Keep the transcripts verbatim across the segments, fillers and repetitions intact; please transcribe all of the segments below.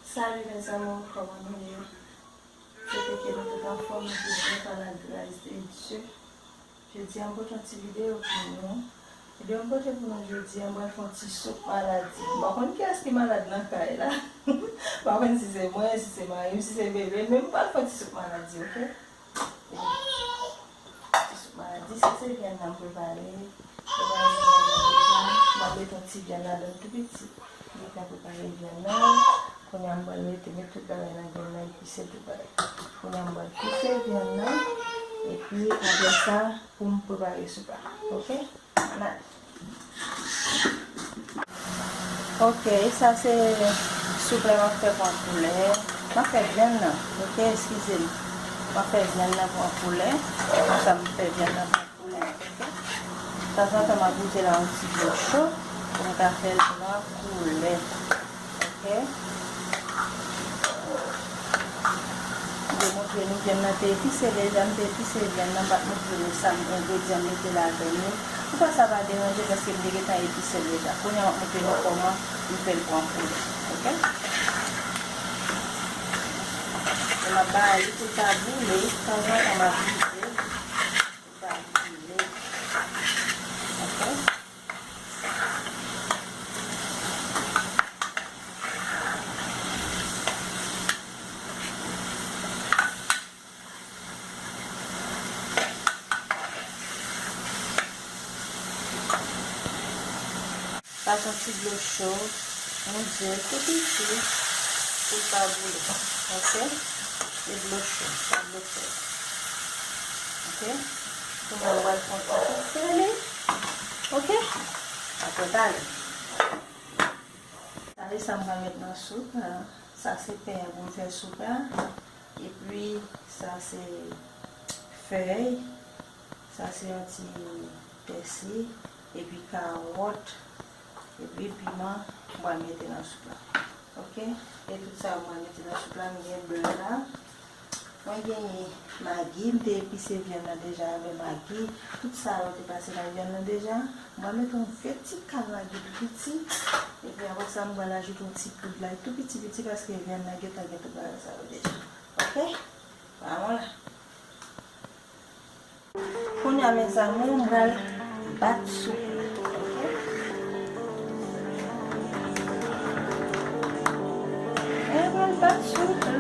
Salut mes amours, kòman nou ye? Swete ke nou tout anfòm, nou tout byen pa la gras de Dye. Jodi a m pote yon ti videyo pou nou. Videyo m pote pou nou jodi a, m pral fè yon ti soup maladi. M pa konn kiyès ki malad nan kay la. M pa konn si se mwen, si se mari m, si se bebe m, men m pral fè yon ti soup maladi, oke? Ti soup maladi, sa se vyann nan m prepare. Prepare vyann nan deja. M ap met yon ti vyann ladan l tou piti. M gentan prepare vyann nan. Kounye a m pral mete, met tout bagay nan vyann nan, epise tout bagay. Kounye a m pral koupe vyann nan. Epi apre sa, pou m prepare soup la. Oke? Ann ale. Ok, sa se soup la m ap fè pran koulè. M ap fè vyann nan, ok, eskize m. M ap fè vyann nan pran koulè. Konsa m fè vyann nan pran koulè, ok. Tanzantan m ap boute la yon ti dlo cho pou m ka fè l pran koulè. Ok. M te montre nou vyann nan te epise deja, m te epise vyann nan, m pa t montre nou sa m, engredyan m mete ladan l yo. Poukwa sa pa deranje, paske m te gentan epise l deja. Kounye a m ap montre nou kòman m fè l pran koulè. Ok? E m ap bay li pou l pa boule, tanzantan m ap vize l, pou l pa boule. Ok? Pase yon ti dlo cho, yon djèl tou piti pou l pa boule. Ok? E dlo cho, pa dlo frèt. Ok? Kounye a m pral fè yon ti koupe li. Ok? Apre talè. Sa e sa m pral met nan soup la. Sa se pen an pou m fè soup la. Epi sa se fèy. Sa se yon ti pèsi. Epi kawòt. Epi piman m pral mete nan soup la. Ok? E tout sa yo m pral mete nan soup la. M gen bè la. Mwen genyen magi, m te epise vyann nan deja avè magi. Tout sa yo te pase nan vyann nan deja. Mwen mete yon vye ti kal magi tou piti. Epi apre sa, mwen ajoute yon ti poud lay tou piti piti paske vyann nan gentan gen tout bagay sa yo deja. Ok? Vwala. Kounye a, mes amours, m pral bat soup la. Ok? Mwen pral bat soup la.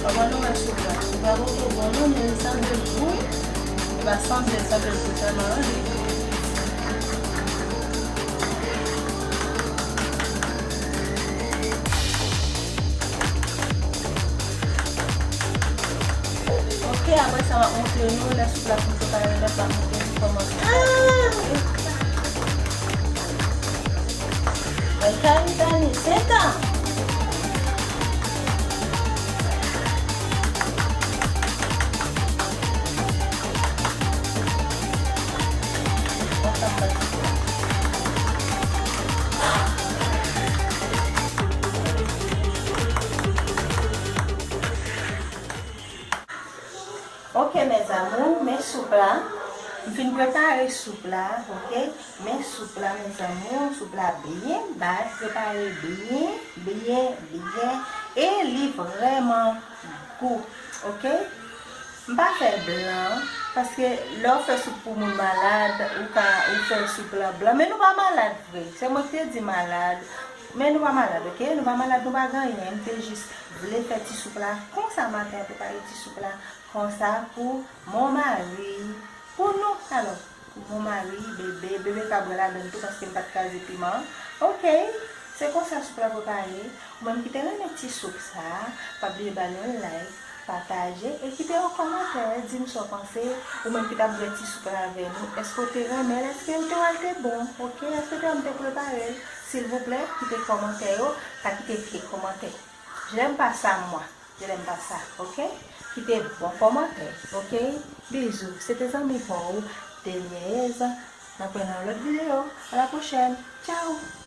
Kòman nou wè soup la? Li pa poko bon non, men li sanble l gou wi. Li pa sanble, sanble l gou tèlman wi. Ok, apre sa, m ap montre nou lè soup la fin prepare, lè m ap montre nou kòman soup la ye. Mwen kay Itali, se tan. Ok, mes amours, men soup la. M fin prepare soup la, ok? Men soup la, mes amours, soup la byen bay, prepare byen, byen, byen. E li vrèman gou, ok? M pa fè blan, paske lè w fè soup pou moun malad, ou ka, ou fè soup la blan. Men nou pa malad vre. Se mwen ki te di malad. Men nou pa malad, ok? Nou pa malad, nou pa gen anyen. M te jis vle fè ti soup la konsa maten an, prepare ti soup la konsa pou mon mari, pou nou. Alò, pou mon mari, bebe, bebe ka bwè ladan l tou paske m pa t kraze piman. Ok, se konsa soup la prepare. Ou menm ki te renmen ti soup sa, pa bliye ba nou yon like, pataje e kite yon kòmantè, di m sa w panse, ou menm ki t ap bwè ti soup la avè nou, èske w te renmen l, èske w te wè l te bon, oke, èske w te wè m te prepare l, silvouplè, kite kòmantè yo, pa kite vye kòmantè. Je n'aime pas ça, moi. Je n'aime pas ça, oke? Kite bon kòmantè, oke? Bizou, se te zanmi pa w, Deliez. N ap wè nan yon lòt videyo. A la pwochèn. Tchao!